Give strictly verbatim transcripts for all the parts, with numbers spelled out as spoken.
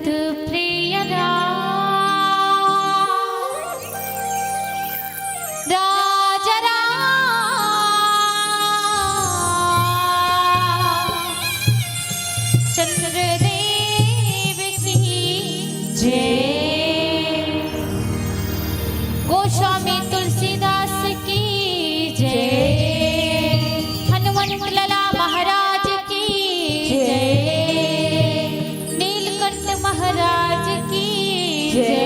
प्रिय राम, राजा राम चंद्र देव की जय। गोस्वामी तुलसीदास की जय। हनुमंत लाला महाराज की जय। नीलकंठ महाराज की जय।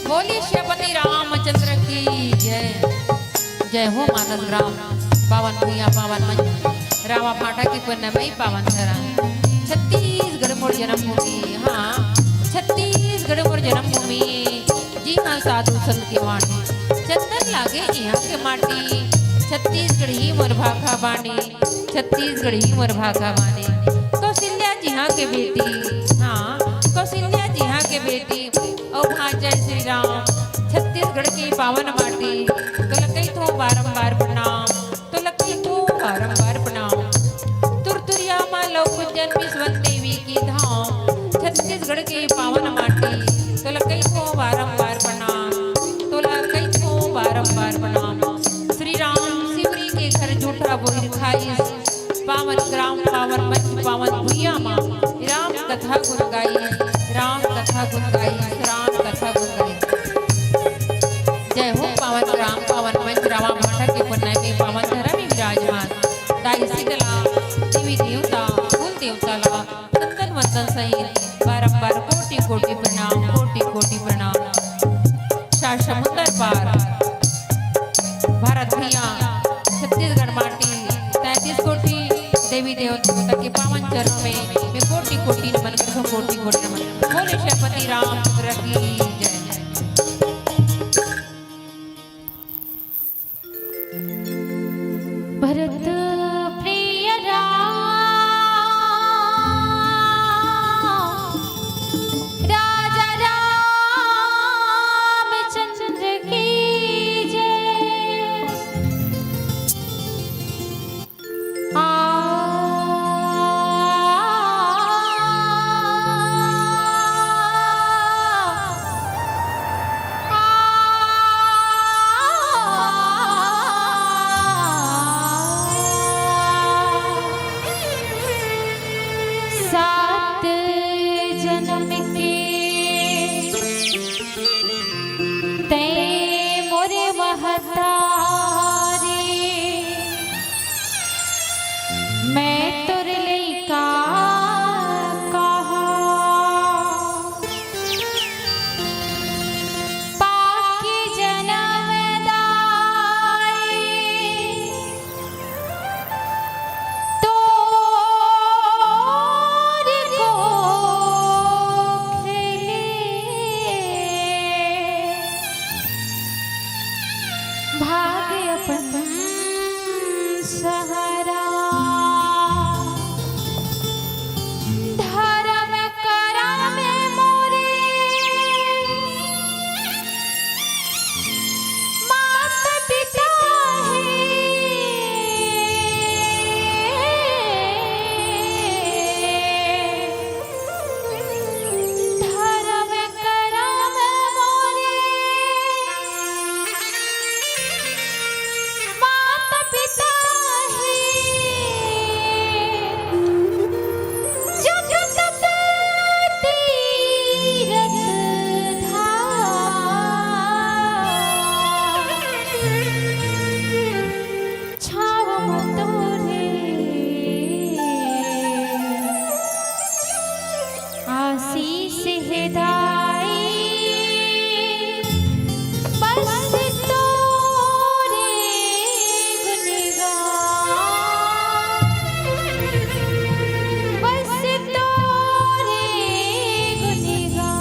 बोलिए श्रीपति रामचंद्र की जय। जय हो मानस ग्राम, पावन भुइयां, पावन मंच, रावा भाटा के पुण्यमयी पावन धरा। छत्तीसगढ़ मोर जन्मभूमि, हाँ, छत्तीसगढ़ मोर जन्मभूमि। जी हाँ, साधु संत के वाणी, चंदन लागे इहाँ के माटी। छत्तीसगढ़ ही मोर भाखा बानी, छत्तीसगढ़ ही मोर भाखा बानी। कौशल्या जिहाँ के बेटी, हाँ, कौशल्या जिहाँ के बेटी, अउ भांचा श्री राम, छत्तीसगढ़ के पावन माटी। तोला कहिथों बारंबार प्रणाम, तोला कहिथों बारंबार प्रणाम। तुरतुरिया माँ लव कुंजन बिसवन देवी के धाम, छत्तीसगढ़ के पावन माटी। तोला कहिथों बारंबार प्रणाम, तोला कहिथों बारंबार प्रणाम। श्री राम शिवरी के घर जूठा बोइर खाइस, पावन ग्राम, पावन मंच, पावन भुइयां मा राम कथा गुन गाइस, राम कथा गुन गाइस, राम कथा गुन गाइस। जय हो पावन ग्राम, पावन मंच, रावा भाटा के पुण्यमयी पावन धरा में विराजमान दाई शीतला देवी देवता, कुल देवता ला नंदन वंदन सहित बारंबार कोटि कोटि प्रणाम, कोटि कोटि प्रणाम। चार समुंदर पार भारत भुइयां, छत्तीसगढ़ माटी, तैंतीस कोटि देवी देवता के पावन चरणों में मैं कोटि कोटि नमन करथों, कोटि कोटि नमन। बोले श्रीपति रामचंद्र की जय। भरत प्रिय राम, राजा रामचंद्र की जय। आ तोर लइका कहा पाके जनम दाई तोर कोख ले भाग अपन सहारा। धर्म करम मोरे मात पिता हे। धर्म करम मोरे मात पिता हे। जग तप तीरथ धाम। छाव म तोरे आशीष हे दाई, बस तोरे गुणगान, बस तोरे गुणगान।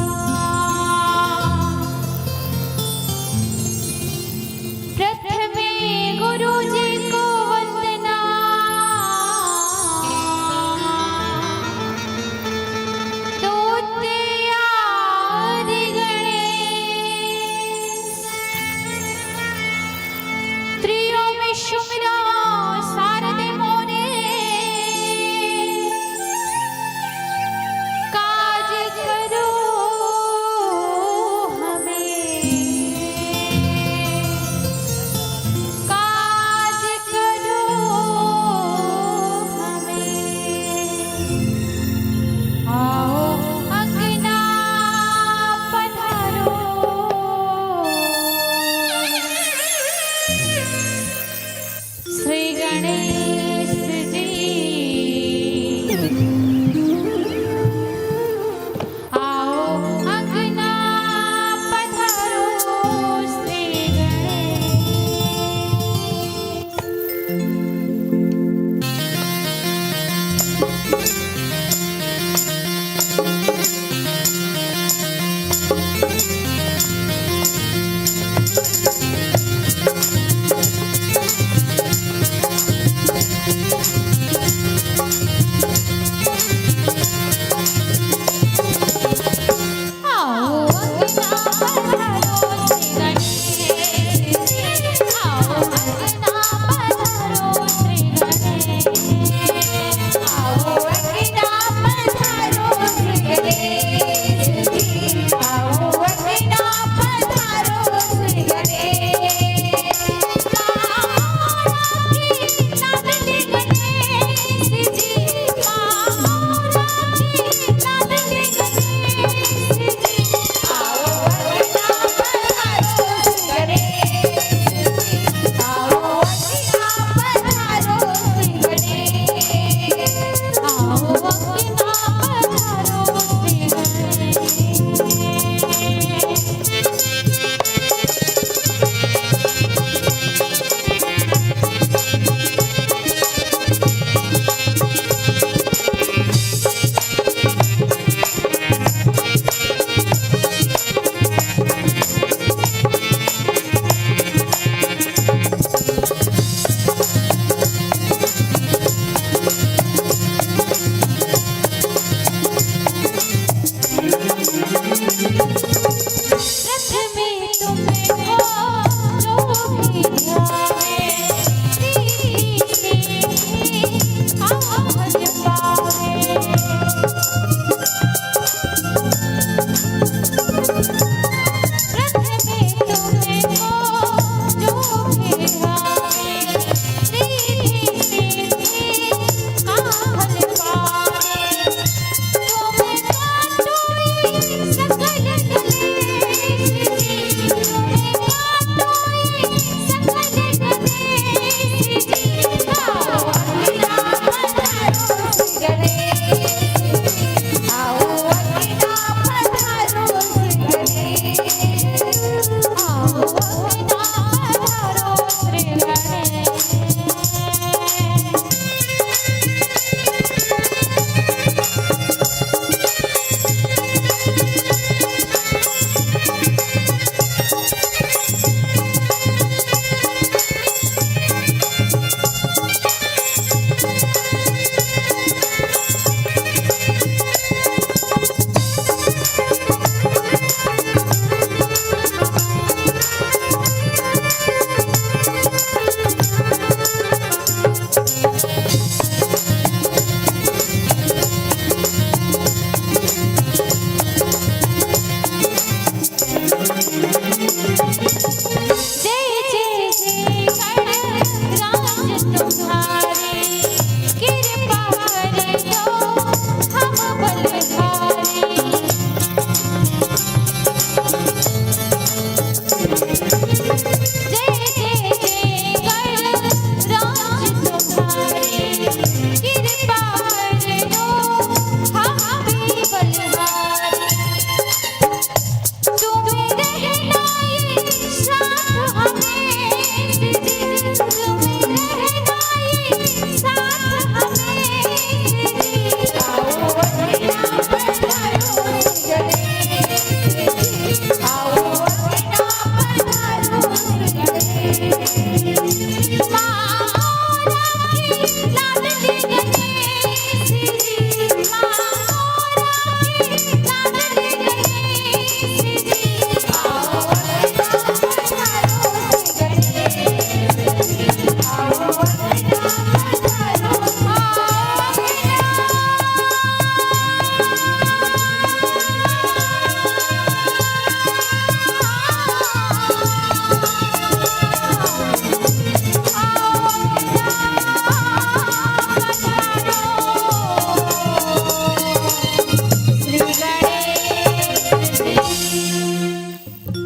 प्रथमे गुरु जी को वंदना, दूतिया हरि गणेश। त्रियो में सुमिरो सारद मोरे, काज करो हमें, काज करो हमें। आओ अंगना पधारो श्री गणेश जी। आओ अंगना पधारो श्री गणेश।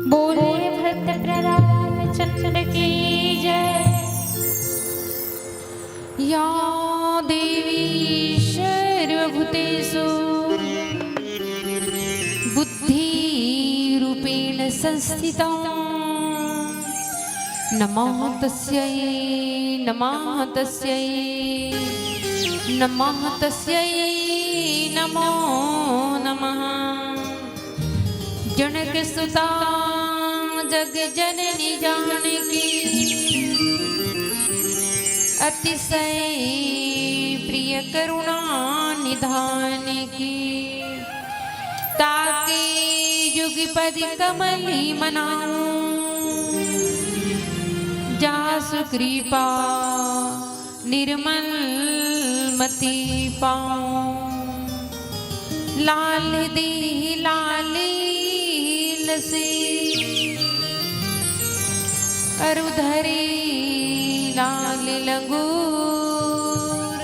बोले भक्त प्रहलाद रामचंद्र की जय। या देवी सर्वभूतेषु बुद्धिरूपेण संस्थितम्। नमः तस्यै, नमः तस्यै, नमः तस्यै, नमो नमः। जनक सुता जग जननी जानकी, अतिशय प्रिय करुणा निधान की। ताके युगपद कमल मनाऊं, जासु कृपा निर्मल मति पाऊं। लाल देहि लाल लसी, अरु धरी लाल लंगूर।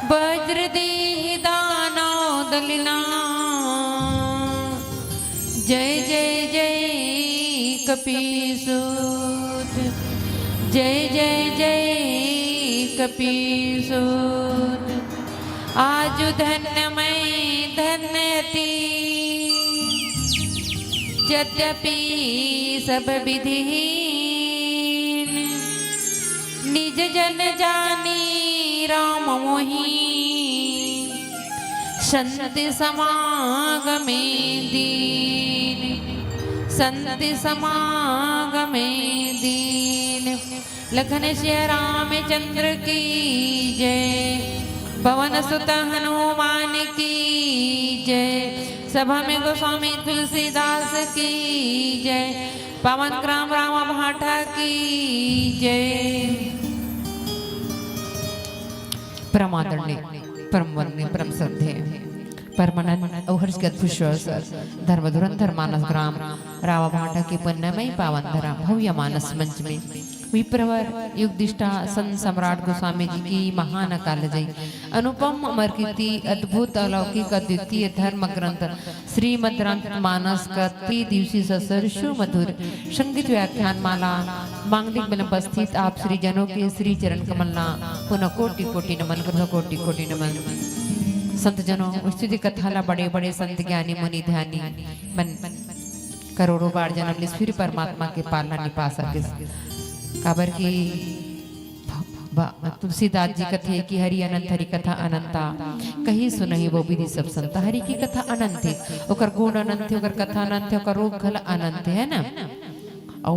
वज्र देहि दानव दलना। जय जय जय कपीसूत, जय जय जय कपीसूत। आजु धन्य मैं धन्य थी, यद्यपि सब विधिहीन। निज जन जानी राम मोहि, संत समागमे दीन, संत समागमे दीन। लखन सिया रामचंद्र की जय, पवन सुत हनुमान की जय, सभा में गोस्वामी तुलसीदास की जय, पावन ग्राम रामा भाटा की जय। परम आदरणीय, परम वंदनीय, परम श्रद्धेय, परमानंद अउ हर्ष के अद्भुत श्रोत धर्म धुरंधर मानस ग्राम रावा भाटा के पुण्यमय पावन धरा भव्य मानस मंच में विप्रवर युग दिष्टा संत सम्राट गोस्वामी जी की महान अकाल जई, अनुपम अमर कीर्ति, अद्भुत अलौकिक अद्वितीय धर्म ग्रंथ श्रीमद् रामचरित मानस का त्रिदिवसीय ससर सुमधुर संगीत व्याख्यान माला मांगलिक में उपस्थित आप श्री जनों के श्री चरण कमल ला पुनः कोटि कोटि नमन, पुनः कोटि कोटि नमन। संत जनों, स्तुति कथा ला बड़े बड़े संत ज्ञानी मुनि ध्यानी मन करोड़ों बार जन्म लिस, फिर परमात्मा के पार ला नि पा सकिस। काबर कि भ-, भ-, तुलसीदास जी कथे कि हरि अनंत हरि कथा अनंता, कही सुनही वो विधि सब संता। हरि की कथा अनंत हे, ओकर गुण अनंत हे, ओकर कथा अनंत हे, ओकर रूप घला अनंत हे, है ना? अउ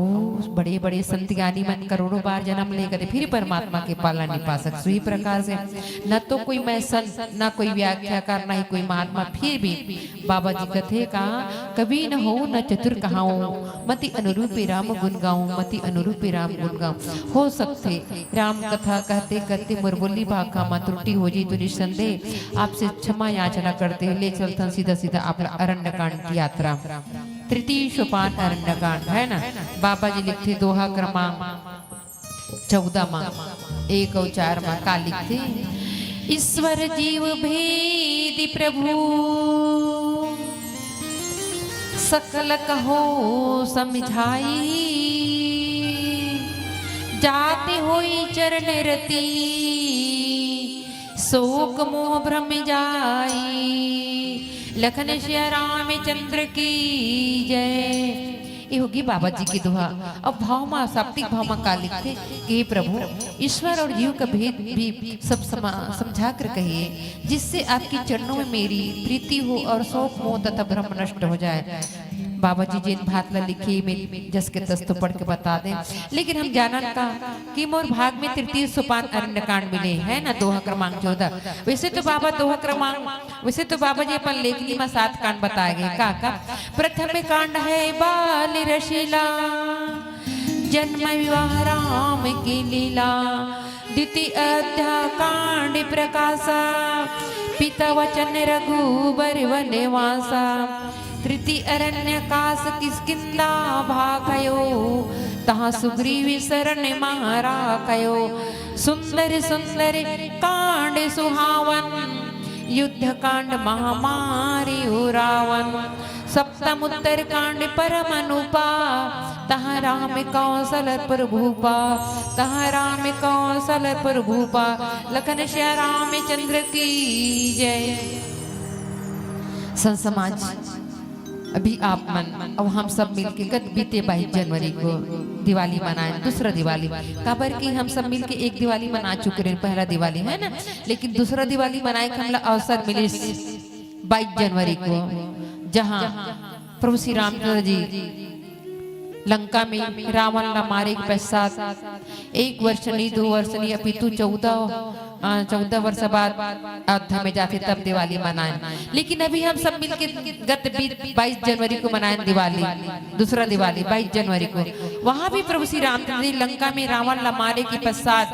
बड़े-बड़े संत ज्ञानी मन करोड़ों बार जन्म ले कथे, फिर परमात्मा के पार ला नि पा सकस। उही प्रकार से न तो कोई मैं संत, न कोई व्याख्याकार, न ही कोई महात्मा, फिर भी बाबा जी कथे का, कवि न होऊं न चतुर कहाऊं, मति अनुरूपी राम गुण गाऊं, मति अनुरूपी राम गुण गाऊं। हो सकथे राम कथा कहते कहते मोर बोली भाखा म त्रुटि हो जही तो निसंदेह आपसे क्षमा याचना करते हुए ले चलथन सीधा सीधा आप ला अरण्य कांड की यात्रा। तृतीय सोपान अरण्य कांड है ना, बाबा जी लिखथे दोहा क्रमांक चौदह मा एक अउ चार मा का लिखथे, ईश्वर जीव भेद प्रभु सकल कहो समझाई, जाति होई चरण रति शोक मोह भ्रम जाई। लखन सिया रामचंद्र की जय। ये होगी बाबा जी की दोहा। अब भाव मा, शाब्दिक भाव मा का लिखथे कि हे प्रभु, ईश्वर और जीव का भेद भी सब समा-, समझा कर कहिए, जिससे आपके चरणों में मेरी प्रीति हो और शोक मोह तथा भ्रम नष्ट हो जाए। बाबा जी जेन बात ला लिखे, मैं जस के तस तो पढ़ के बता दें, लेकिन हम जानन का कि मोर भाग में तृतीय सोपान अरण्य कांड मिले, है ना, दोहा क्रमांक चौदह। वैसे तो बाबा दोहा क्रमांक, वैसे तो बाबा जी अपन लेखनी मा सात कांड बताए गए। का, का? प्रथम कांड है बाल रसीला, जन्म विवाह राम की लीला, दिति अध्या कांड प्रकाशा, पिता वचन रघुबर वनवासा। तृतीय अरण्य कास किष्किंधा भाखयो, तहाँ सुग्रीव शरण महा राखयो। सुंदर सुंदर कांड सुहावन, युद्ध कांड महामारी रावन। सप्तम उत्तर कांड परम अनुपा, तहाँ राम कौशल प्रभुपा, तहाँ राम कौशल प्रभुपा। लखन सिया रामचंद्र की जय। संत समाज, अभी आप मन अउ हम सब मिलके गत बीते बाईस जनवरी को दिवाली मनाए, दूसरा दिवाली। काबर कि हम सब मिलके एक दिवाली मना चुके रहे, पहला दिवाली है ना, लेकिन दूसरा दिवाली मनाए के हमला अवसर मिलिस बाईस जनवरी को, जहाँ प्रभु श्री रामचंद्र जी लंका में रावण ला मारे के पश्चात एक वर्ष नहीं, दो वर्ष नहीं, अपितु चौदह, अ, चौदह वर्ष बाद अयोध्या में जाथे, तब दिवाली मनाए। लेकिन अभी हम सब मिलके गत बीत बाईस जनवरी को मनाए दिवाली, दूसरा दिवाली बाईस जनवरी को। वहां भी प्रभु श्री रामचंद्र जी लंका में रावण ला मारे के पश्चात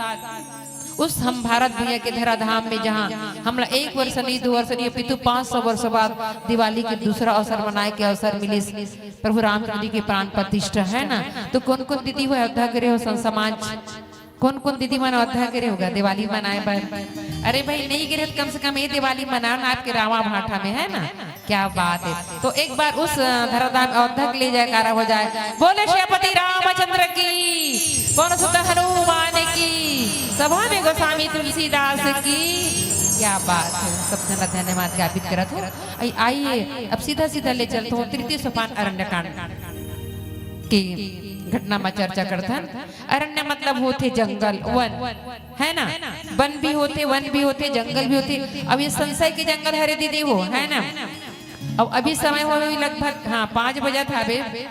उस हम भारत भूमि के धराधाम में, जहाँ हमला एक वर्ष नहीं, दो वर्ष नहीं, अपितु पाँच सौ वर्ष बाद दिवाली के दूसरा अवसर मनाए के अवसर मिलिस। प्रभु रामचंद्र जी के प्राण प्रतिष्ठा है ना, तो कौन कौन दीदी हो अयोध्या गे रहे हो संत समाज? कौन कौन दीदी मन अयोध्या गे रहे होगा दिवाली मनाए बर? अरे भाई, नहीं गे रहे तो कम से कम ये दिवाली मनाओ ना, आपके रावा भाठा में, है ना? क्या बात है। तो एक बार उस, अ, धराधाम अयोध्या के लिए जयकारा हो जाए। बोले श्रीपति रामचंद्र की, पवन सुत हनुमान की, सभा में गोस्वामी तुलसीदास की। क्या बात है, सब जना धन्यवाद ज्ञापित करत हो। आई-, आइए, अब सीधा सीधा ले चलत हो तृतीय सोपान अरण्यकांड के घटना में चर्चा करथन। अरण्य मतलब होथे जंगल, वन, है ना? वन भी होथे, वन भी होथे, जंगल भी होथे। अब ये संशय के जंगल हरे दीदी हो, है ना? अब अभी समय हो लगभग, हाँ, पाँच बजत हावे।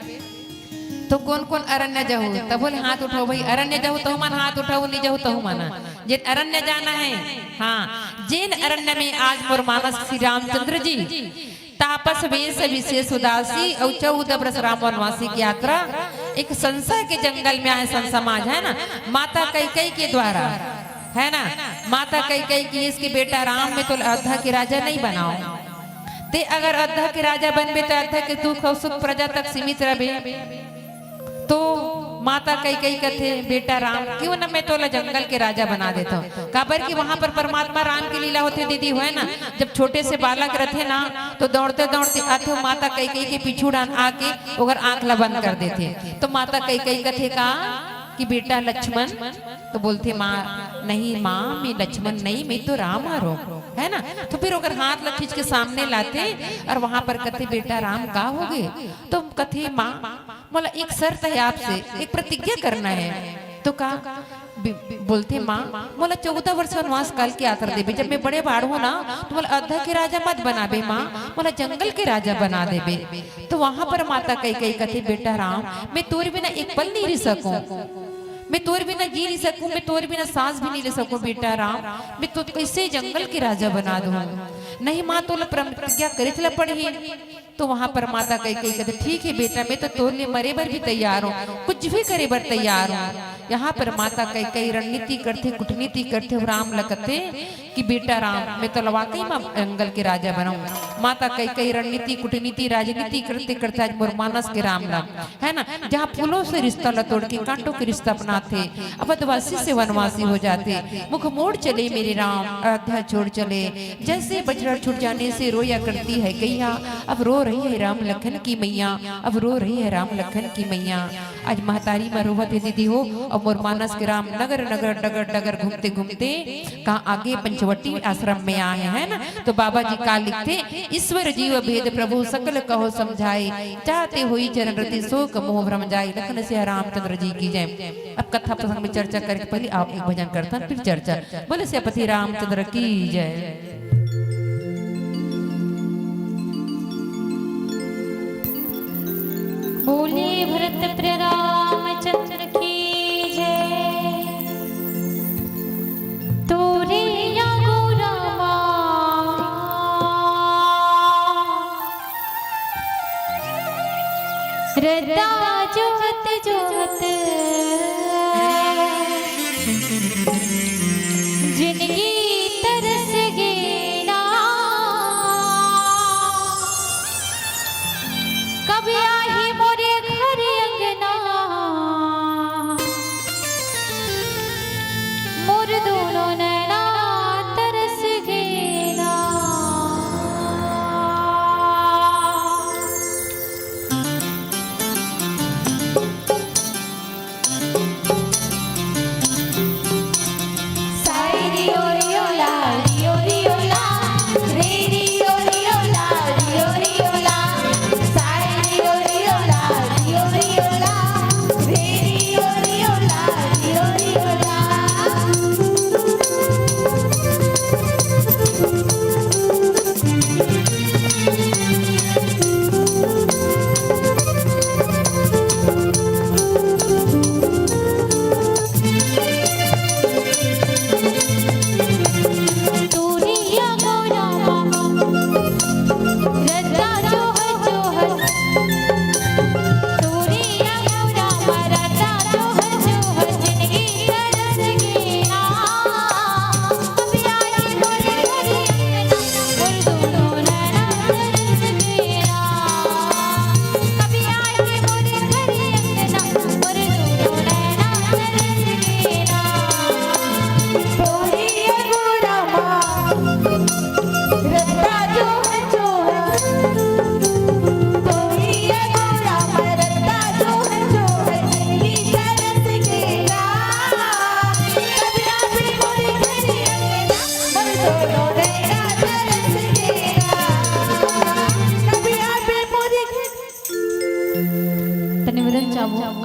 तो कौन कौन अरण्य जाहू? तब बोले हाथ उठाओ भाई, अरण्य जाहू तहू मन हाथ उठाओ, नहीं जाहू तहू मन। जेन अरण्य जाना है, हाँ, जेन अरण्य में आज मोर मानस श्री रामचंद्र जी तापस वेश विशेष उदासी और चौदह वर्ष राम वनवासी की यात्रा, एक संशय के जंगल में आए संत समाज, है ना, माता कैकई के द्वारा, है ना, माता कैकई की इसके बेटा राम में तो अयोध्या के राजा नहीं बनाओ। ते अगर अयोध्या के राजा बनबे तो अयोध्या के दुख और सुख प्रजा तक सीमित रहबे। तो माता कैकई कथे, "बेटा राम, क्यों न मैं तोला जंगल के राजा बना देता हूँ।" काबर कि वहां पर परमात्मा राम की लीला होथे दीदी, होय ना, जब छोटे से बालक रथे ना, तो दौड़ते दौड़ते आथे, माता कैकई के पीछू डान आके ओकर आंख ला बंद कर देथे। तो माता कैकई कथे का कि बेटा लक्ष्मण, तो बोलथे, "माँ, नहीं माँ, मैं लक्ष्मण नहीं, मैं तो राम हरों," है ना। तो फिर ओकर हाथ ला खींच के सामने लाथे और वहां पर कथे, "बेटा राम, का होगे?" तो कथे, "माँ, मोला एक शर्त है आपसे, एक प्रतिज्ञा करना है।" तो का? बि-, बोलथे, "माँ, मोला चौदह वर्ष वनवास काल के यात्रा देबे, जब मैं बड़े बाढ़ हूँ ना, तो मोला अयोध्या के राजा मत बनाबे माँ, मोला जंगल के राजा बना देबे।" तो वहां पर माता कैकई कथे, "बेटा राम, मैं तोरे बिना एक पल नहीं रह सकूं, मैं तोरे बिना जी नहीं सकूं, मैं तोरे बिना सांस भी नहीं ले सकूं बेटा राम, मैं तो कैसे जंगल के राजा बना दूं? नहीं माँ, तोला प्रतिज्ञा करे ला पड़ही।" तो वहां पर माता कैकई कहते, "ठीक है बेटा, मैं तो तोर लिए मरे बर भी तैयार हूँ, कुछ भी करे बर तैयार हूँ।" यहाँ पर माता कैकई रणनीति करथे, कूटनीति करथे, राम ला कथे कि बेटा राम, मैं तो वाकई में जंगल के राजा बनाऊं। माता कैकई रणनीति, कूटनीति, राजनीति करते करते आज मोर मानस के राम ला, है ना, जहाँ फूलों से रिश्ता ला तोड़ के कांटों के रिश्ता अपनाथे, अवधवासी से वनवासी हो जाथे। मुख मोड़ चले मेरे राम, अयोध्या छोड़ चले, जैसे बछड़ा छूट जाने से रोया करती है गैया, अब रो रही है राम लखन की मैया, अब रो रही है राम लखन की मैया। आज महतारी में रोवत हे दीदी हो, अउ मोर मानस के राम नगर नगर डगर डगर घूमते घूमते कहाँ आगे पंचवटी आश्रम में आए हैं ना, तो बाबा जी का लिखथे, "ईश्वर जीव भेद प्रभु सकल कहो समझाए, जाते हुई चरण रति शोक मोह भ्रम जाए।" लखन सिया रामचंद्र जी की जय। अब कथा प्रसंग में चर्चा करे के पहले आप एक भजन करथन, फिर चर्चा। बोले सियापति रामचंद्र की जय। बोले भरत प्रिय रामचंद्र की जय। तोरे या गो रामा, रद्दा जोहत जोहत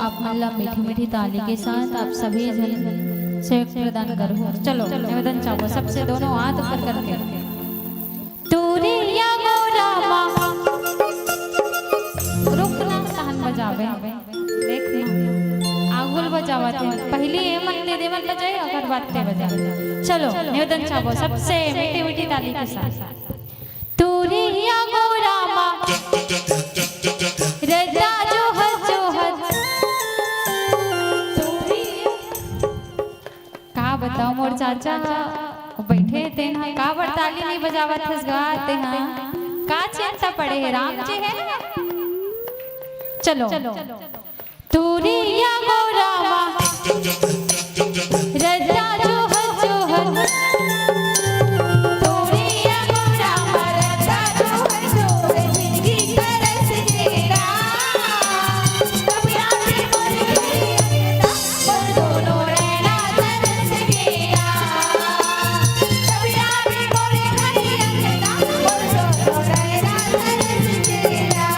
आप मन ला मीठी मीठी ताली के साथ आप सभी झन सहयोग प्रदान करहु। चलो, निवेदन चाहबो सबसे दोनों हाथ ऊपर करके। तुरिया गो रामा। रुक ना, तहन बजाबे। देख ना, आगुल बजावत हे। पहिली ए मन दे दे मन बजाई, ओकर बाद ते बजा। चलो, निवेदन चाहबो सबसे मीठी मीठी ताली के साथ। तुरिया गो रामा, रद्दा जोहत जोहत। का बताओ मोर चाचा, वो बैठे तेन हा, काबर ताली नहीं बजावत हस गा तेन हा? का चिंता पड़े हे, राम जी हे। चलो। तुरिया गो रामा, रद्दा जोहत जोहत। तुरिया गो रामा, रद्दा जोहत जोहत, जिंदगी तरस गेला। कभी आके बोल, बोल दोनों नैना तरस गेला। कभी आके बोल, बोल दोनों नैना तरस गेला।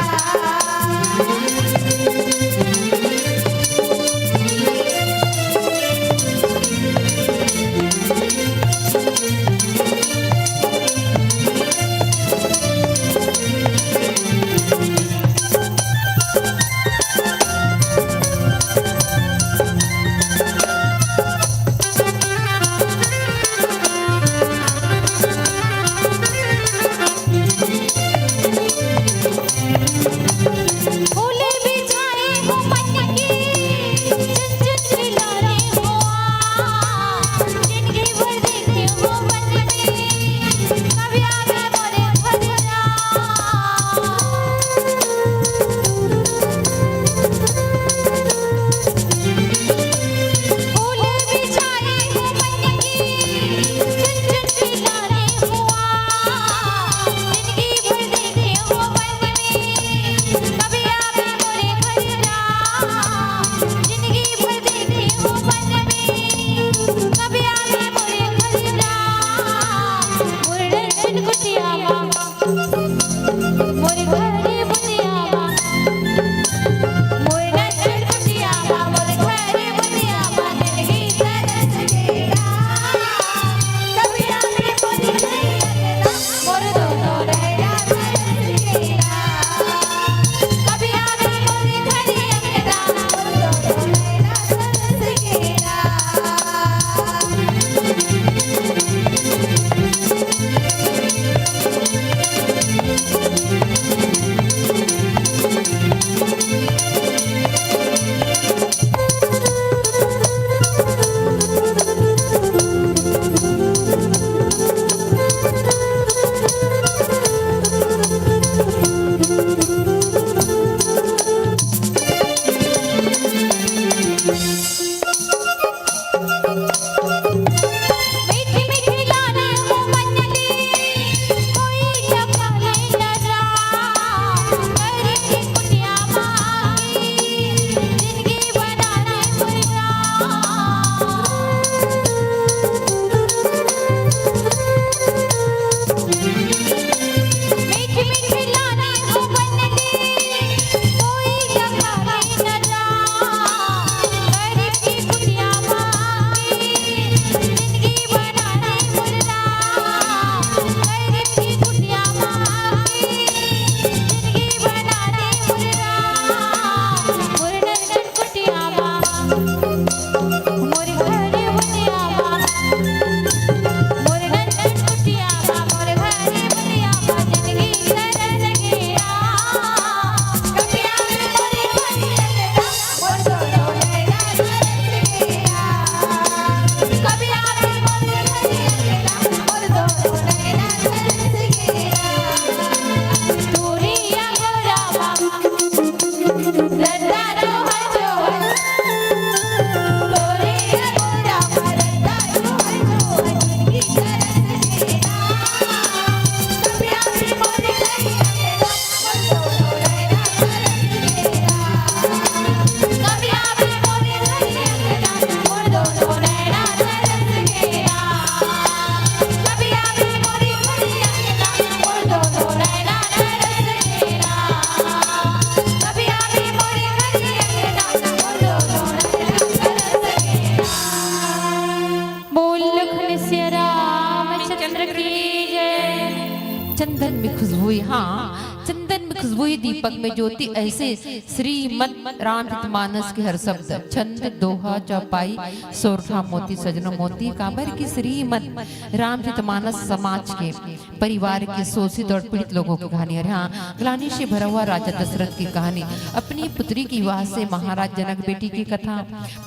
सिया रामचंद्र की जय। चंदन में खुशबू, हाँ, चंदन में खुशबू ही दीपक में ज्योति, ऐसे श्रीमद् रामचरितमानस के हर शब्द, छंद, दोहा, चौपाई, सोरठा मोती, सजनो मोती, काबर की श्रीमद् रामचरितमानस समाज के, परिवार के शोषित और पीड़ित लोगों की कहानी है। हाँ, ग्लानि से भरा हुआ राजा दशरथ की कहानी, अपनी पुत्री की विवाह से महाराज जनक बेटी की कथा,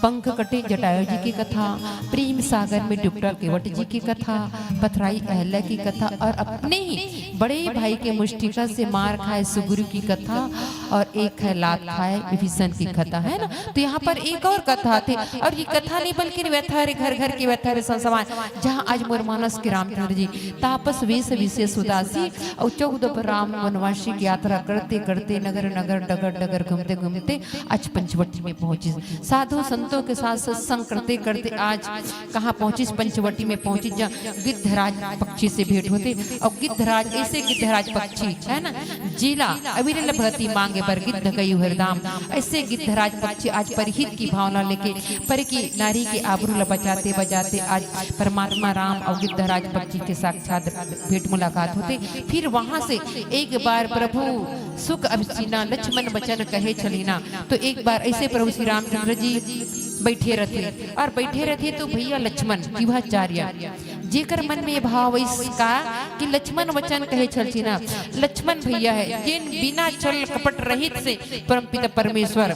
पंख कटे जटायु जी की कथा, प्रेम सागर में डूबता केवट जी की कथा, पथराई अहल्या की कथा और अपने ही बड़े भाई के मुष्टिका से मार खाए सुग्रीव की कथा और एक है लात खाए विभीषण की कथा, है ना। तो यहाँ पर एक और कथा थी और ये कथा नहीं बल्कि व्यथा रे, घर घर की व्यथा रे, संसवाय, जहाँ आज मोर मानस के रामचंद्र जी तापस वेश विशेष उदासी और चौदह पर राम वनवासी की यात्रा करते करते नगर नगर डगर डगर घूमते घूमते आज पंचवटी में पहुंची। साधु संतों के साथ सत्संग करते करते आज कहाँ पहुंची? पंचवटी में पहुंची, जहाँ गिद्धराज पक्षी से भेंट होते। और गिद्धराज, ऐसे गिद्धराज पक्षी है ना, जिला अविरल भगति मांगे पर गिद्ध कयु हरदाम, ऐसे गिद्धराज पक्षी आज परहित की भावना लेके पर की नारी के आबरू ला बचाते बजाते आज परमात्मा राम और गिद्धराज पक्षी के साक्षात भेंट मुलाकात होते। फिर वहां से एक बार प्रभु सुख अभिसीना लक्ष्मण वचन कहे छलीना, तो एक बार ऐसे प्रभु श्री रामचंद्र जी बैठे रहते और बैठे रहते तो भैया लक्ष्मण जीवाचार्य, जेकर मन में भाव इसका कि लक्ष्मण वचन कहे छलछिना, लक्ष्मण भैया है, जिन बिना छल कपट रहित से परमपिता परमेश्वर,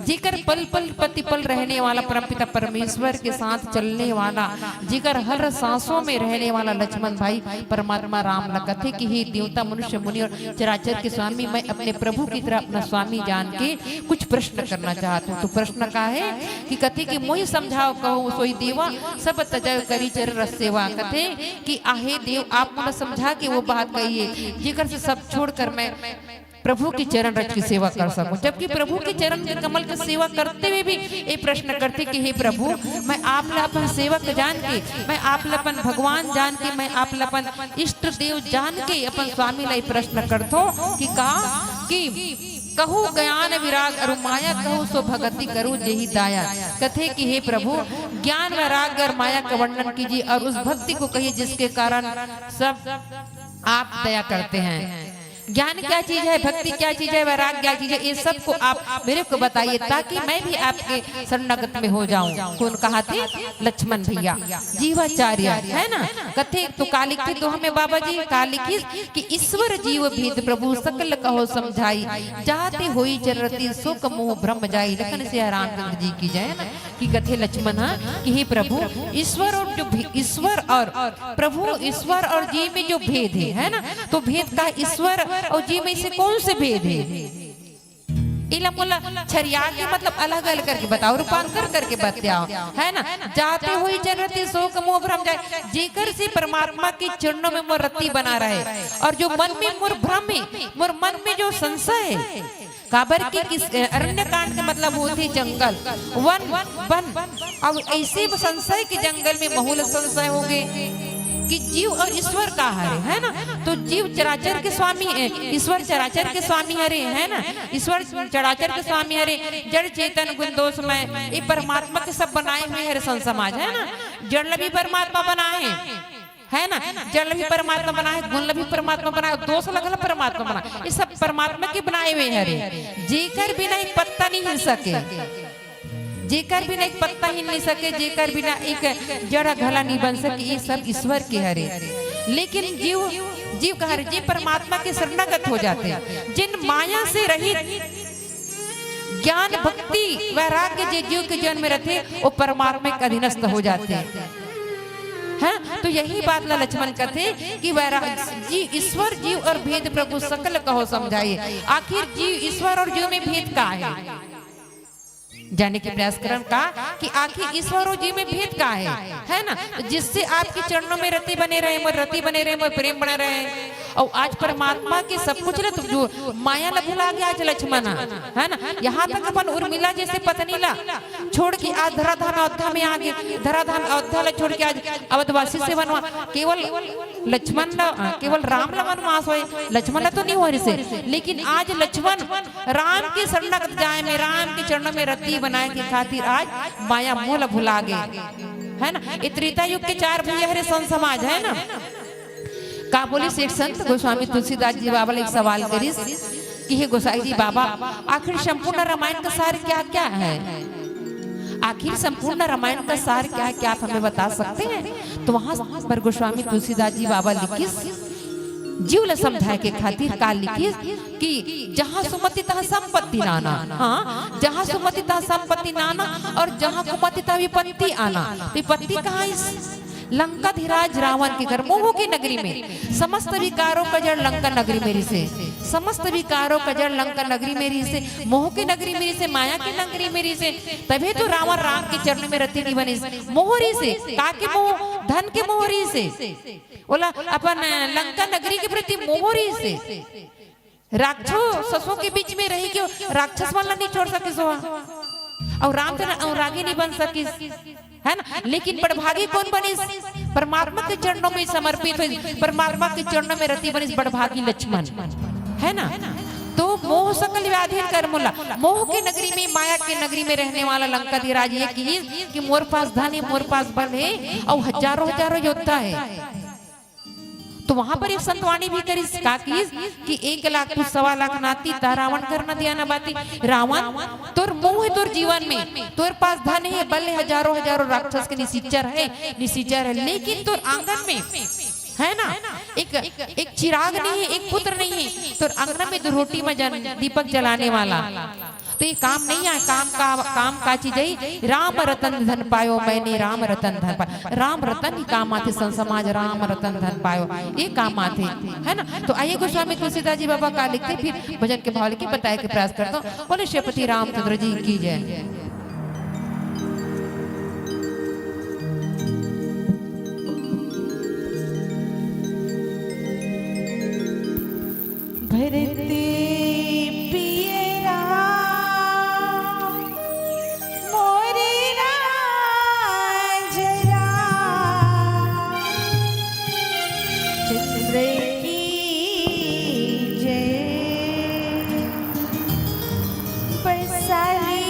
जेकर पल पल प्रतिपल रहने वाला परमपिता परमेश्वर के साथ चलने वाला, जेकर हर सांसों में रहने वाला लक्ष्मण भाई परमात्मा राम ला कथे कि हे देवता, मनुष्य, मुनि और चराचर के स्वामी, मैं अपने प्रभु की तरह अपना स्वामी जान के कुछ प्रश्न करना चाहत हूँ। तो प्रश्न का है कि कथे कि मोहि समझाव कहूँ सोई देवा, सब तजय करी चरण रस सेवा। कथे कि आहे देव, आप मोला समझा के वो बात कहिए जेकर से सब छोड़कर मैं प्रभु के चरण रज की सेवा कर सकूं, जबकि प्रभु के चरण के कमल की सेवा करते हुए भी ये प्रश्न करते कि हे प्रभु, मैं आप ला अपन सेवक जान के, मैं आप ला अपन भगवान जान के, मैं आप ला अपन इष्ट देव जान के अपन स्वामी ला ये प्रश्न करथो कि का कि कहू ज्ञान विराग अरु माया, कहू सो भगति करू जेहि दाया। कथे कि हे प्रभु, ज्ञान वैराग्य और माया का वर्णन कीजिए और उस भक्ति को कहिए जिसके कारण सब आप दया करते हैं। ज्ञान क्या चीज है, भक्ति क्या चीज है, वैराग्य क्या चीज है, ये सब को आप मेरे को बताइए ताकि मैं भी आपके शरणागत में हो जाऊं। कौन कहा थे? लक्ष्मण भैया जीवाचार्य, है ना। कथे तो का लिखी दोहा में बाबा जी, का लिखी कि ईश्वर जीव भेद प्रभु सकल कहो समझाई, जाते होई चरती शोक मोह भ्रम जाई। लखन सिया रामचंद्र जी की जय ना। कि कथे लक्ष्मण हा कि हे प्रभु, ईश्वर और जो भे-, ईश्वर और प्रभु, ईश्वर और जीव में जो भेद है, है ना, तो भेद का ईश्वर और जीव में से कौन से भेद है? इला मोला छरिया के मतलब अलग अलग करके बताओ, रूपांतर करके बताओ, है ना। जाते हुई चरती शोक मोह भ्रम जाए, जेकर से परमात्मा के चरणों में मोर रति बना रहे और जो मन में मोर भ्रम है, मोर मन में जो संशय है, काबर के किस अरण्य कांड के मतलब होथे जंगल, वन, वन। अब ऐसे संशय के जंगल में महू ला संशय होगे कि जीव और ईश्वर का हरे, है ना। तो जीव चराचर के स्वामी, ए, ईश्वर चराचर के स्वामी हरे, है ना। ईश्वर चराचर के स्वामी हरे, जड़ चेतन गुण दोषमय, ये परमात्मा के सब बनाए हुए हरे संत समाज, है ना। जड़ ला भी परमात्मा बनाए, है ना। जड़ ला भी परमात्मा बनाए, गुण ला भी परमात्मा बनाए, दोष ला घला परमात्मा बनाए, ये सब परमात्मा के बनाए हुए हरे। जेकर बिना एक पत्ता नहीं हिल सके, जेकर बिना एक पत्ता हिल नहीं सके, जेकर बिना एक जड़ घला नहीं बन सके, ये सब ईश्वर के हरे। लेकिन जीव, जीव का हरे, जे परमात्मा के शरणागत हो जाते, जिन माया से रहित, ज्ञान, भक्ति, वैराग्य जे जीव के जीवन में रहते, वो परमात्मा के अधीनस्थ हो जाते हैं। तो यही बात ला लक्ष्मण कहते कि वैराग्य जी, ईश्वर जीव और भेद प्रभु सकल कहो समझाई। आखिर जीव, ईश्वर और जीव में भेद का है? जाने के प्रयास करन का कि आखिर ईश्वर और जीव में भेद का है, है ना। तो जिससे आपके चरणों में रति बने रहे, मोर रति बने रहे, मोर प्रेम बने रहे। और आज परमात्मा के सब कुछ ला, तो जो माया ला भुला गया आज लक्ष्मण, है ना। यहाँ तक अपन उर्मिला जैसे पत्नी ला छोड़ के आज धराधाम अयोध्या में आ गए, धराधाम अयोध्या ला छोड़ के आज अवधवासी से वनवा-, केवल लक्ष्मण ला, केवल राम ला वनवास होए, लक्ष्मण ला तो नहीं हो रही से, लेकिन आज लक्ष्मण राम के शरणागत जाए में, राम के चरणों में रति बनाए के खातिर आज माया मोह ला भुला गए। है ना? ये त्रेता युग के चार भैया हरे संत समाज, है ना? का बोलिस एक संत गोस्वामी तुलसीदास जी बाबा ले एक सवाल करिस कि हे गोसाई जी बाबा, आखिर संपूर्ण रामायण का सार क्या क्या है? आखिर संपूर्ण रामायण का सार क्या है, क्या आप हमें बता सकते हैं? तो वहां पर गोस्वामी तुलसीदास जी बाबा लिखिस, जीव ल समझाए के खातिर का लिखिस कि जहां सुमति तहां संपत्ति नाना। हाँ, जहां सुमति तहां संपत्ति नाना और जहां कुमति तहां विपत्ति आना। तो विपत्ति कहाँ इस लंकाधिराज रावण के घर, मोह की नगरी में। समस्त विकारों का जड़ लंका नगरी में रिसे, समस्त विकारों का जड़ लंका नगरी में रिसे, मोह की नगरी में रिसे, माया की नगरी में रिसे। तभे तो रावण राम के चरणों में रति नहीं बनिस। मोह रिसे, का के मोह? धन के मोह रिसे। ओला अपन लंका नगरी के प्रति मोह रिसे। राक्षसों के बीच में रही के राक्षस मन ला नहीं छोड़ सकिस ओहा। अउ राम से अनुरागी नहीं बन सकिस, है ना? लेकिन बड़भागी कौन बनिस? परमात्मा के चरणों में समर्पित होइस, परमात्मा के चरणों में रति बनिस बड़भागी लक्ष्मण, है ना? तो मोह सकल व्याधि कर मुला। मोह के नगरी में, माया के नगरी में रहने वाला लंकाधिराज ये किहिस कि मोर पास धन है, मोर पास बल है, अउ हजारों हजारों योद्धा है। तो वहां पर एक संतवाणी भी करिस, का किहिस कि एक लाख कुछ सवा लाख नाती ता रावण कर न दिया न बाती। रावण, तोर मोह है तोर जीवन में, तोर पास धन है, बल है, हजारों हजारों राक्षस के निशिचर है, निशिचर है, लेकिन तोर आंगन में, है ना, एक, एक चिराग नहीं है, एक पुत्र नहीं है, तोर आंगन में दो रोटी में जन, दीपक जलाने वाला। तो ये काम नहीं आए। काम का, काम का चीज है? राम रतन धन पायो मैंने, राम रतन धन पायो। राम रतन ही काम आथे संत समाज, राम रतन धन पायो, ये काम आथे, है ना? तो आइए गोस्वामी तुलसीदास जी बाबा का लिखथे, फिर भजन के भाव लेके बताए के प्रयास करता हूँ। बोले श्रीपति रामचंद्र जी की जय। भरत पिय राम मोरे राज राम चंद्र की जय। बसाली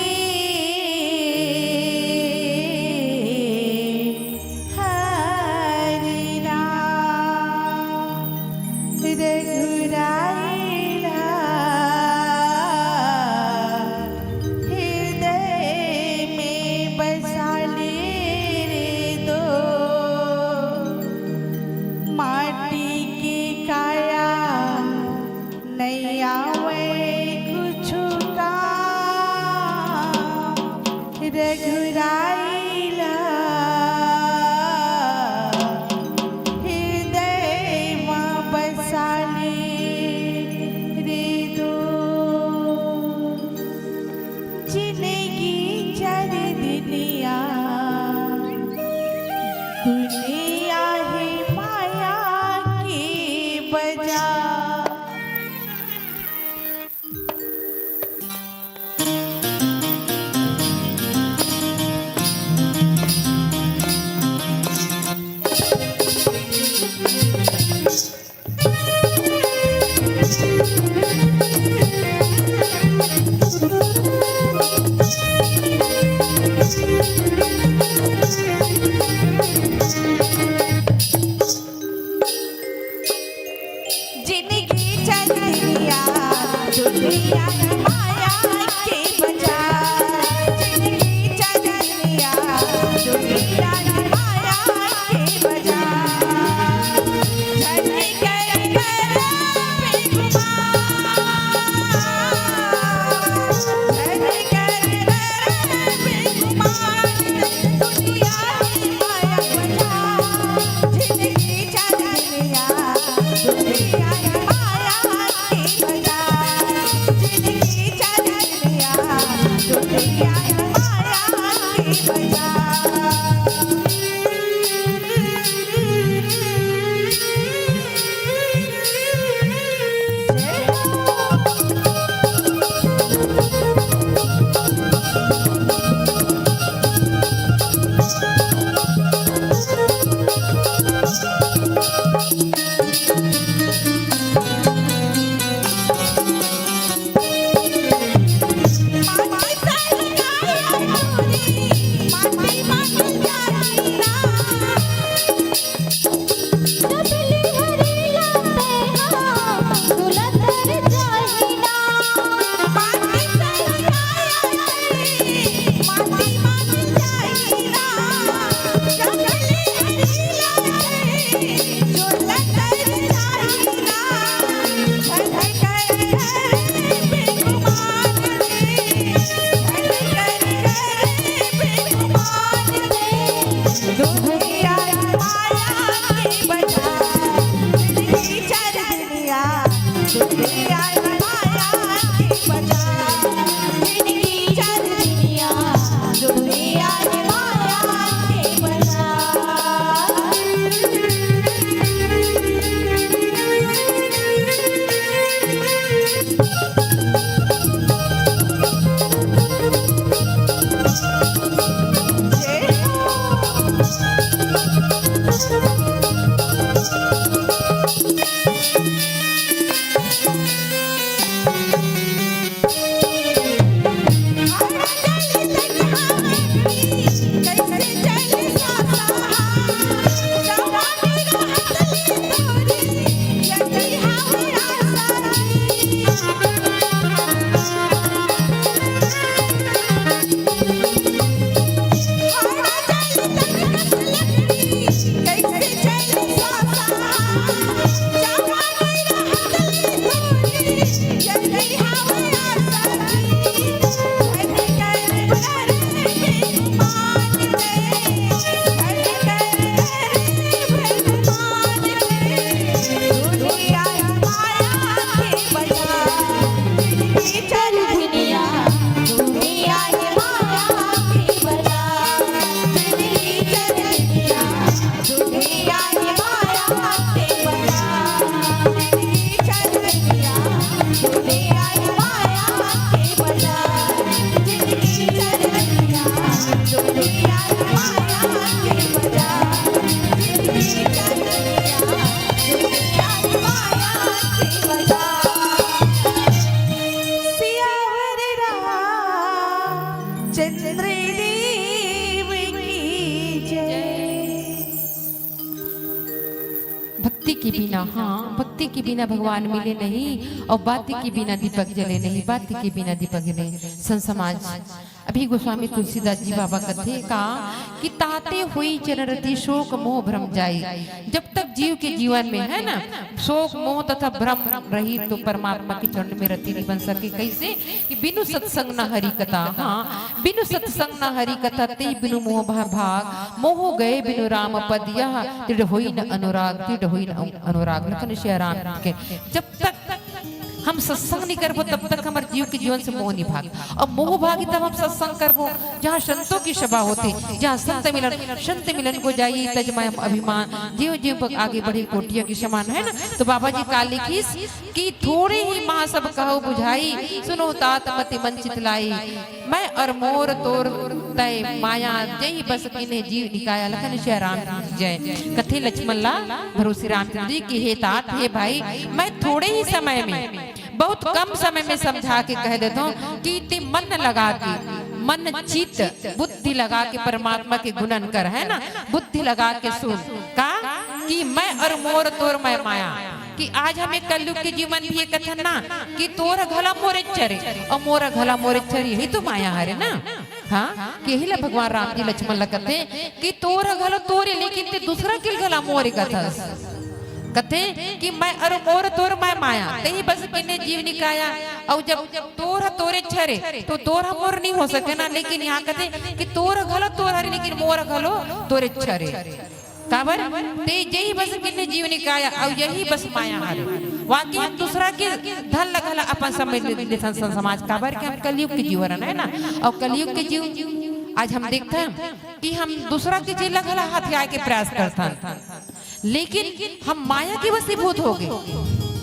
सियावर रामचंद्र देव की जय। भक्ति के बिना, हाँ, भक्ति के बिना भगवान मिले नहीं, और बाती के बिना दीपक जले नहीं, बाती के बिना दीपक जले नहीं। संत समाज, अभी गोस्वामी तुलसीदास जी बाबा कथे का कि ताते होई चरण रति शोक मोह भ्रम जाई। जब तक जीव के जीवन में, है ना, शोक मोह तथा भ्रम रही तो परमात्मा के चरण में रति नहीं बन सके। कैसे? कि बिनु सत्संग न हरि कथा, हाँ, बिनु सत्संग न हरि कथा, ते बिनु मोह भा-, भाग, मोह गए बिनु राम पद यह, तिढ़ होई न अनुराग, तिढ़ होई न अनु-, अनुराग। लखन श्री राम के जब तक हम सत्संग नहीं करबो, तब तक हमर जीव के जीवन से मोह नहीं भाग। और मोह भागी तब हम सत्संग करबो, जहाँ संतों की सभा होती, जहाँ संत मिलन, संत मिलन को जाई, तज मैं अभिमान, जीव जीव पग आगे बढ़ी कोटिया के समान, है ना। तो बाबा जी का लिखिस कि थोड़े ही महासभ कहु बुझाई, सुनो तात मति मन चित लाई। मैं और मोर तोर तय माया, जय बस किन्हें जीव निकाया। लखन श्री राम की जय। कथे लक्ष्मण ला भरोसे रामचंद्र जी कि हे तात, हे भाई, मैं थोड़े ही समय में, बहुत कम समय में समझा के कह देता हूँ कि ते मन लगा के, मन चित बुद्धि लगा के परमात्मा के गुणन कर, है ना, बुद्धि लगा के सुन। का कि मैं और मोर तोर मैं माया, कि आज हम एक कलयुग के जीवन भी ये कथन ना कि तोर घला मोर इच्छा रे और मोर घला मोर इच्छा रे, यही तो माया हरे ना। हाँ, कि यही ला भगवान राम जी लक्ष्मण ला कथे कि तोर घलो तोरे, लेकिन ते दूसरा के घला मोरे कथस। कथे कि मैं अरु मोर तोर मैं माया, तेही बस किन्हें जीव निकाया। और जब तोर ह तोरे छरे, तो तोर ह मोर नहीं हो सके ना, लेकिन यहाँ कथे कि तोर घलो तोर हरे, लेकिन मोर घलो तोरे छरे। काबर? ते जेही बस किन्हें जीव निकाया, और यही बस माया हरे। वाकई हम दूसरा के धन ला घला अपन समझ ले, ले सं-, सं-, समाज, काबर के हम कलयुग के जीव हरन, है ना? और कलयुग के जीव आज हम देखथन कि हम दूसरा के चीज ला घला हथियाए के प्रयास करथन, लेकिन हम माया के वशीभूत हो गए,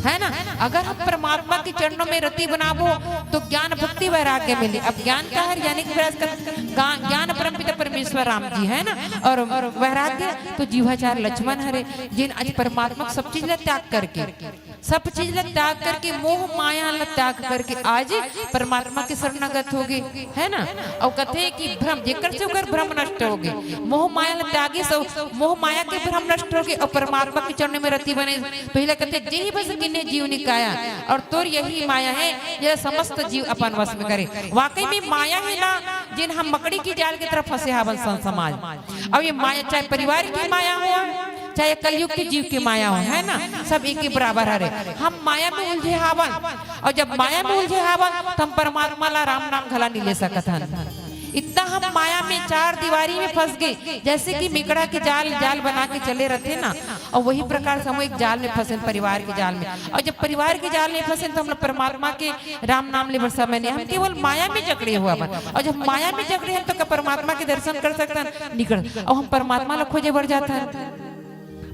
है ना? अगर हम परमात्मा के चरणों में रति बनाबो, तो ज्ञान, भक्ति, वैराग्य मिले। अब ज्ञान का हर, यानी कि प्रयास कर, गा-, ज्ञान परमपिता परमेश्वर राम जी, है ना? और वैराग्य तो जीवाचार लक्ष्मण हरे, जिन आज परमात्मा सब चीज ला त्याग करके, सब चीज ला त्याग करके, मोह माया ला त्याग करके आज परमात्मा के शरणागत हो गए, है ना? और कथे कि भ्रम, जेकर से ओकर भ्रम नष्ट हो गए, मोह माया ला त्यागी से मोह माया के भ्रम नष्ट हो गए और परमात्मा के चरण में रति बने। पहले कथे, "जेहि बस किन्हें जीव निकाया", और तोर यही माया है, यह समस्त जीव अपन वश में करे। वाकई में माया है ना, जिन हम मकड़ी की जाल की तरफ फंसे हावन संत समाज। अब ये माया चाहे परिवार की माया हो, चाहे कलयुग के जीव के माया हो, है ना, सब एक ही बराबर हरे। हम माया में उलझे हावन, और जब माया में उलझे हावन, तो हम परमात्मा ला राम नाम घला नहीं ले सकत हन। इतना हम माया में, चार दीवारी में फंस गए, जैसे कि मेकड़ा के जाल, जाल बना के चले रहते ना, और वही प्रकार से हम एक जाल में फंसे, परिवार के जाल में। और जब परिवार के जाल में फंसे तो हम लोग परमात्मा के राम नाम ले बर समय नहीं, हम केवल माया में जकड़े हुआ बन। और जब माया में जकड़े हैं तो का परमात्मा के दर्शन कर सकते हैं? निकल। और हम परमात्मा ला खोजे बर जाते हैं,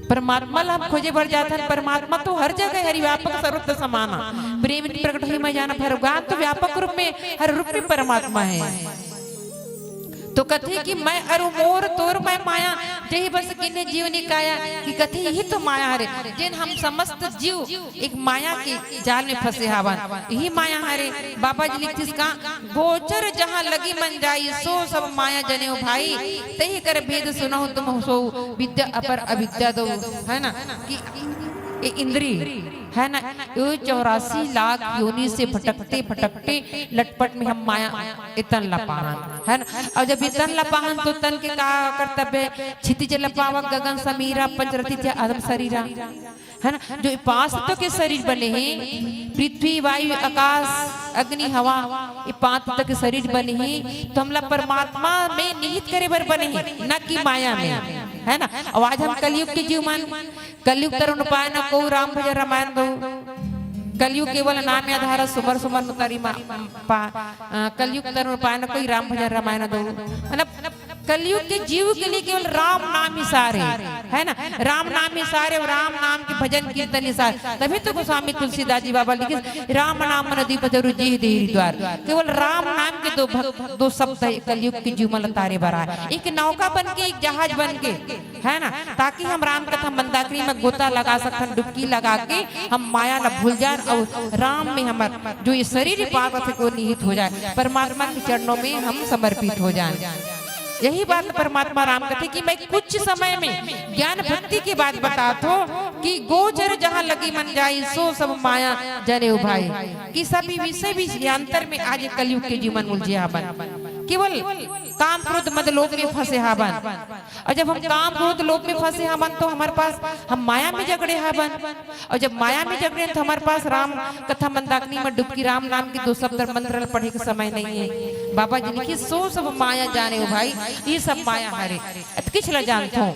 परमात्मा ला हम खोजे बर जात हन। परमात्मा तो हर जगह हरि, व्यापक सर्वत्र समाना, प्रेम प्रकट हुई मैं जाना। भगवान तो व्यापक रूप में, हर रूप में परमात्मा है। तो कथे कि मैं अरु मोर तोर मैं माया, जही बस किन्हें जीवनी काया। कि कथे यही तो माया हरे, जेन हम समस्त जीव एक माया के जाल में फंसे हावन। यही माया हरे। बाबा जी लिखतिस का, गोचर जहाँ लगी मन जाई, सो सब माया जनेऊ भाई, तही कर भेद सुनहु तुम सो, विद्या अपर अविद्या दो, है ना? कि ये इंद्री, है ना, ये चौरासी लाख योनि से भटकते भटकते लटपट में हम माया ए तन ला पाहन, है ना? और जब ये तन ला पाहन तो तन के का कर्तव्य है? क्षितिज ला पावा गगन समीरा, पंचरथी थे अधम शरीरा, है ना? जो ये पांच तत्व के शरीर बने हैं, पृथ्वी, वायु, आकाश, अग्नि, हवा, ये पांच तत्व के शरीर बने हैं, तो हमला परमात्मा में निहित करे बर बने हैं, न कि माया में, है ना? और आज हम कलयुग के जीव मन, कलयुग तरुण पाए न कोई राम भजन रामायण दो, कलयुग केवल नाम आधार सुमर सुमर मुतारी मा-, पा-, अ, कलयुग तरुण पाए न कोई राम भजन रामायण दो, मतलब कलयुग के जीव के लिए केवल राम नाम ही सार है, है ना? राम नाम ही सार है, राम नाम के भजन कीर्तन ही सार। तभी तो गोस्वामी तुलसीदास जी बाबा लिखे, "राम नाम मन दीप जरु जेहि देहि द्वार।" केवल राम नाम के दो भक-, दो शब्द है कलयुग के जीव मन तारे बर आए। एक नौका बन के, एक जहाज बन के, है ना, ताकि हम राम कथा मंदाकिनी में गोता लगा सकथन, डुबकी लगा के हम माया ला भूल जान और राम में हमर जो ये शरीर पाप से को निहित हो जाए, परमात्मा के चरणों में हम समर्पित हो जान। यही बात परमात्मा राम कथे कि मैं कुछ समय में ज्ञान भक्ति के बात बतात हो कि गोचर जहाँ लगी मन जाई, सो सब माया जनेऊ भाई। कि सभी विषय विषयांतर में आज ये कलयुग के जीव मन उलझे हावन, केवल काम क्रोध मद लोभ में फंसे हावन। और जब हम काम क्रोध लोभ में फंसे हावन तो हमारे पास, हम माया में जकड़े हावन। और जब माया में जकड़े हैं तो हमारे पास राम कथा मंदाकिनी में डुबकी, राम नाम के दो शब्द मंत्र पढ़े के समय नहीं है। बाबा जी लिखे, "सो सब माया जनेऊ भाई", ये सब माया हरे। अत किस ला जानत हो?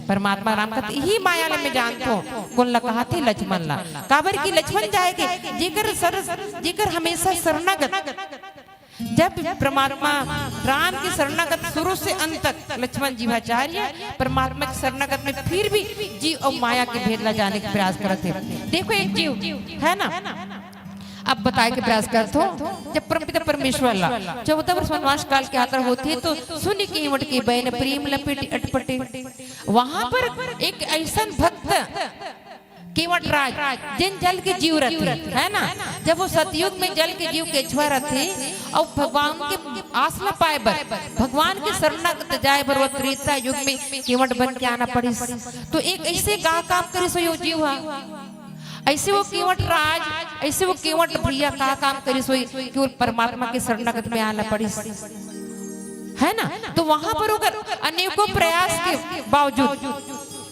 परमात्मा राम कथे, "यही माया ला मैं जानत हो।" कौन ला कहाथे? लक्ष्मण ला। काबर कि लक्ष्मण जाए के जेकर सर, जेकर हमेशा शरणागत, जब परमात्मा राम के शरणागत शुरू से अंत तक लक्ष्मण जीवाचार्य परमात्मा के शरणागत में फिर भी जीव और माया के भेद ला जाने के प्रयास करत हे। देखो एक जीव है ना, अब बताए के प्रयास करत हो, जब परमपिता परमेश्वर ला चौदह वर्ष वनवास काल के यात्रा होती है तो सुनि केवट के बैन प्रेम लपेट अटपटे। वहां पर एक ऐसा भक्त केवट राज, जेन जल के जीव रथे, है ना? जब वो सतयुग में जल के जीव केछवा रथे और भगवान के आस ला पाए बर, भगवान के शरणागत जाए बर वो त्रेता युग में केवट बन के आना पड़िस। तो एक ऐसे का काम करिस हो यो जीव हा? ऐसे वो केवट राज, ऐसे वो केवट भैया का काम करिस होई कि वो परमात्मा के शरणागत में आना पड़िस, है ना? तो वहां पर ओकर अनेकों प्रयास के बावजूद,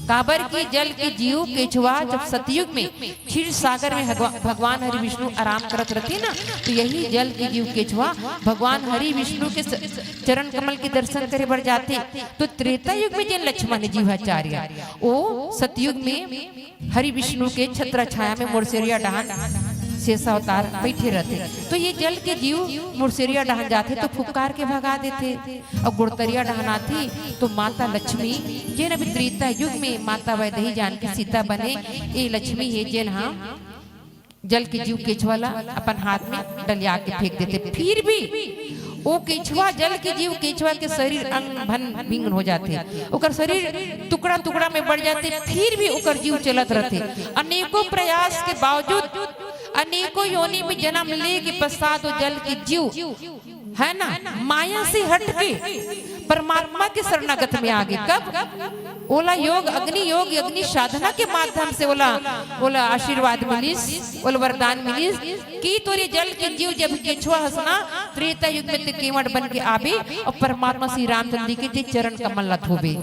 काबर कि जल के जीव केछवा जब सतयुग में क्षीर सागर में भगवा-, भगवान हरि विष्णु आराम करत रथे ना, तो यही जल के जीव केछवा भगवान हरि विष्णु के स-, चरण कमल के दर्शन करे बर जाथे। तो त्रेता युग में जेन लक्ष्मण जीवाचार्य, ओ सतयुग में हरि विष्णु के छत्र छाया में मुड़सेरिया डहान शेष अवतार बैठे रथे। तो ये जल के जीव मुड़सेरिया डहान जाथे तो फुफकार के भगा देथे, और गुड़तरिया डहान आथे तो माता लक्ष्मी, जेन अभी त्रेता युग में माता वैदेही जानकी सीता बने, ए लक्ष्मी हे जेन हा जल के जीव केछवा ला अपन हाथ में डलिया के फेंक देथे। फिर भी वो केछवा, जल के जीव केछवा के शरीर अंग भन भिंग हो जाथे, ओकर शरीर टुकड़ा टुकड़ा में बढ़ जाथे, फिर भी ओकर जीव चलत रथे। अनेकों प्रयास के बावजूद, अनेकों योनि में जन्म ले के पश्चात वो जल के जीव, है ना, माया से हट के परमात्मा के शरणागत में आ गे। कब? ओला योग, अग्नि योग, अग्नि साधना के माध्यम से ओला, ओला आशीर्वाद मिलिस, ओला वरदान मिलिस कि तोरे जल के जीव जब केछवा हस ना, त्रेता युग में ते केवट बन के आबे और परमात्मा श्री रामचंद्र जी के ते चरण कमल ला धोबे।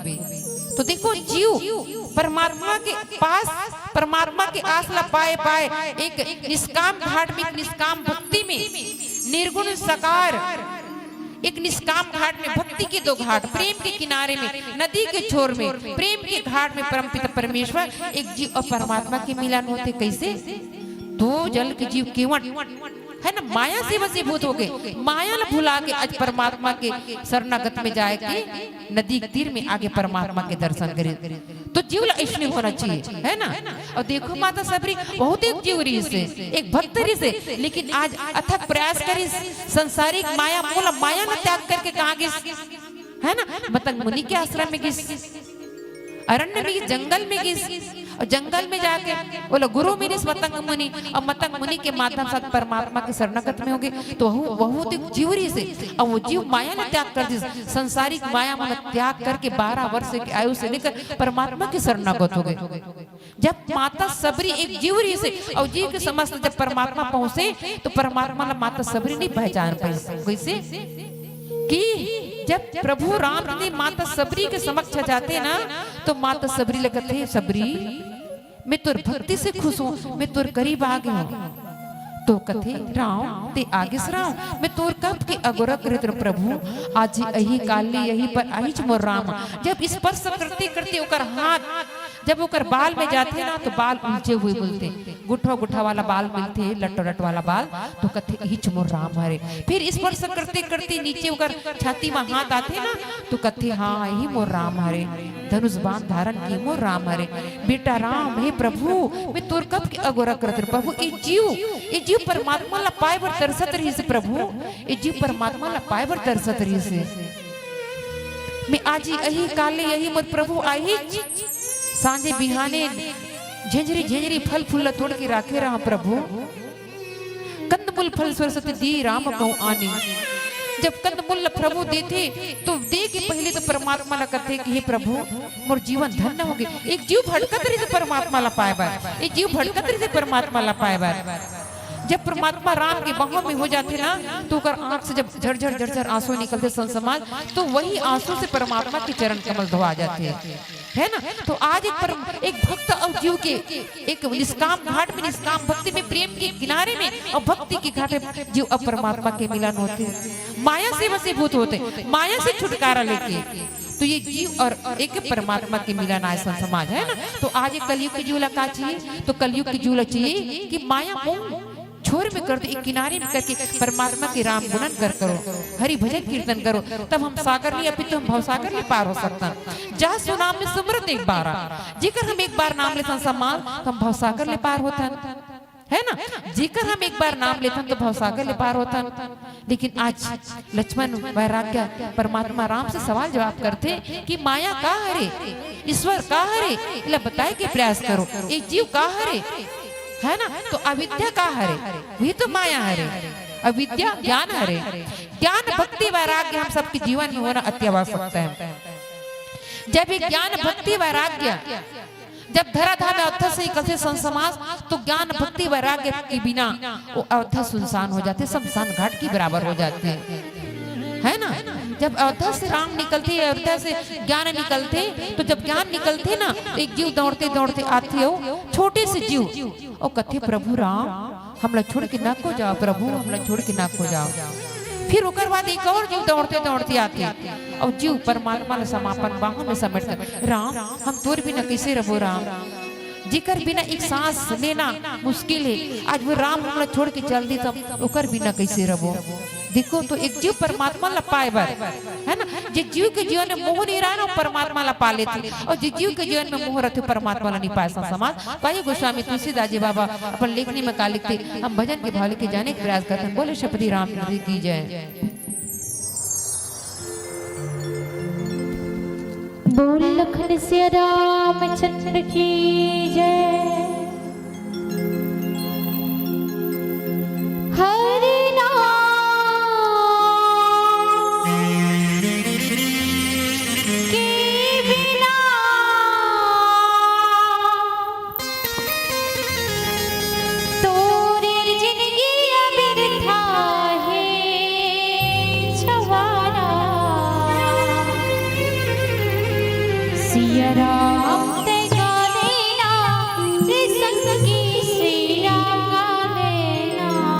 तो देखो, जीव परमात्मा के पास, परमात्मा के आस ला पाए पाए एक निष्काम धार्मिक, निष्काम भक्ति में, निर्गुण साकार एक निष्काम घाट में, भक्ति के दो घाट, प्रेम के किनारे में, नदी के छोर में, प्रेम के घाट में परमपिता परमेश्वर, एक जीव अउ परमात्मा के मिलन होथे। कइसे? दो जल के जीव केवट, हे ना, माया से वशीभूत होगे, माया ला भुला के आज परमात्मा के शरणागत में जाय के नदी के तीर में आके परमात्मा के दर्शन करे। तो जीव ला अइसने होना चाहिए, हे ना? अउ देखो माता सबरी बहुत एक जीव रहिसे, एक भक्त रहिसे, लेकिन आज अथक प्रयास करिस, संसारिक माया, मोला माया ला त्याग करके कहाँ गिस, हे ना? मतंग मुनि के आश्रम में गिस, अरण्य में गिस, जंगल में गिस, अउ जंगल में जाके ओला गुरु मिलिस मतंग मुनि, अउ मतंग मुनि के माध्यम से परमात्मा के शरणागत में होगे। तो वहू, वहू तो एक जीव रहिसे, अउ वो जीव माया ला त्याग कर दिस, संसारिक माया मन त्याग करके बारह वर्ष के आयु से लेकर परमात्मा के शरणागत होगे। जब माता सबरी एक जीव रहिसे अउ जीव के समस्त जब परमात्मा पहुंचे, तो परमात्मा ला माता सबरी नहीं पहचान पाइस। कइसे? कि जब प्रभु राम जी माता सबरी के समक्ष जाथे ना, तो माता सबरी ला कथे, "सबरी, मैं तोर भक्ति से खुश हूँ, मैं तोर करीब आ गे हूँ।" तो कथे, "राम, तें आ गेस राम, मैं तोर कब के अगोरा करत रहेंव प्रभु, आज अही काली, अही पर आइच मोर राम।" जब स्पर्श करते करते ओकर हाथ जब ओकर बाल में जाथे ना, तो बाल उलझे हुए मिलथे, गुठा गुठा वाला बाल मिलथे, लट लट वाला बाल, तो कथे, "इहिच मोर राम हरे।" फिर स्पर्श करते करते नीचे ओकर छाती में हाथ आथे ना, तो कथे, "हाँ, इही मोर राम हरे, धनुष बाण धारण किए मोर राम हरे।" बेटा राम, हे प्रभु, मैं तोर कब के अगोरा करत रहेंव प्रभु, ए जीव, ए जीव परमात्मा ला पाए बर तरसत रहिसे प्रभु, ए जीव परमात्मा ला पाए बर तरसत रहिसे। मैं आज ही, अही काले, अही मोर प्रभु आही, सांझे बिहाने झेंझरी झेंझरी फल फूल ला तोड़ के राखे रहा प्रभु। कंदमूल फल सरसत दी राम कहूँ आनी। जब कंदमूल ला प्रभु देथे, तो दे के पहले तो परमात्मा ला कथे कि "हे प्रभु, मोर जीवन धन्य होगे।" एक जीव भटकत रहिसे परमात्मा ला पाए बर, एक जीव भटकत रहिसे परमात्मा ला पाए बर। जब परमात्मा राम के बाहों में हो जाथे ना, तो ओकर आंख से जब झरझर झरझर आंसू निकलथे संत समाज, तो वही आंसू से परमात्मा के चरण कमल धोआ जाथे, हे ना? तो आज एक पर, एक भक्त अउ जीव के, एक निष्काम घाट में, निष्काम भक्ति में, प्रेम के किनारे में अउ भक्ति के घाट में जीव अउ परमात्मा के मिलन होथे। माया से वशीभूत होथे, माया से छुटकारा लेके, तो ये जीव अउ एक परमात्मा के मिलन आय संत समाज, हे ना? तो आज एक कलयुग के जीव ला का चाहिए? तो कलयुग के जीव ला चाहिए कि माया मोह छोर में कर दे, एक किनारे में करके परमात्मा के राम गुणन कर करो, हरि भजन कीर्तन करो, तब हम सागर ले, अभी तो हम भवसागर ले पार हो सकथन। जा सो नाम में सुमरत एक बार, जेकर हम एक बार नाम लेथन संत समाज, तो हम भवसागर ले पार होथन, हे ना? जेकर हम एक बार नाम लेथन तो भवसागर ले पार होथन। लेकिन आज लक्ष्मण वैराग्य परमात्मा राम से सवाल जवाब करथे कि माया का हरे, ईश्वर का हरे, एला बताए के प्रयास करो, ए जीव का हरे, हे ना? तो अविद्या का हरे, वही तो माया हरे। अविद्या ज्ञान हरे। ज्ञान, भक्ति, वैराग्य हम सबके जीवन में होना अति आवश्यकता हे। जब ये ज्ञान, भक्ति, वैराग्य जब धराधाम अयोध्या से निकलथे संत समाज, तो ज्ञान, भक्ति, वैराग्य के बिना वो अयोध्या सुनसान हो जाथे, शमशान घाट के बराबर हो जाथे, हे ना? जब अयोध्या से राम निकलथे, अयोध्या से ज्ञान निकलथे, तो जब ज्ञान निकलथे ना, तो एक जीव दौड़ते दौड़ते आथे, वो छोटे से जीव, अउ कथे, "प्रभु राम, हमला छोड़ के ना को जाओ प्रभु, हमला छोड़ के ना को जाओ।" फिर ओकर बाद एक अउ जीव दौड़ते दौड़ते आथे, अउ जीव परमात्मा ला समा अपन बाहों में समेट कर, "राम, हम तोर बिना कइसे रहबो राम? जेकर बिना एक सांस लेना मुश्किल हे, आज वो राम हमला छोड़ के चल दिस, त ओकर बिना कइसे रहबो?" देखो तो, एक जीव परमात्मा ला पाए बर, हे ना, जे जीव के जीवन में मोह नहीं रहय ना, वो परमात्मा ला पा लेथे, अउ जे जीव के जीवन में मोह रहिथे, परमात्मा ला नहीं पाए संत समाज। कहे गोस्वामी तुलसीदास जी बाबा अपन लेखनी में का लिखथे, हम भजन के भाव लेके जाने के प्रयास करथन। बोले श्रीपति रामचंद्र की जय। बोल लखन सिया रामचंद्र की जय। हरि नाम के बिना तोरे जिनगी बिरथा हे छवारा। सिया राम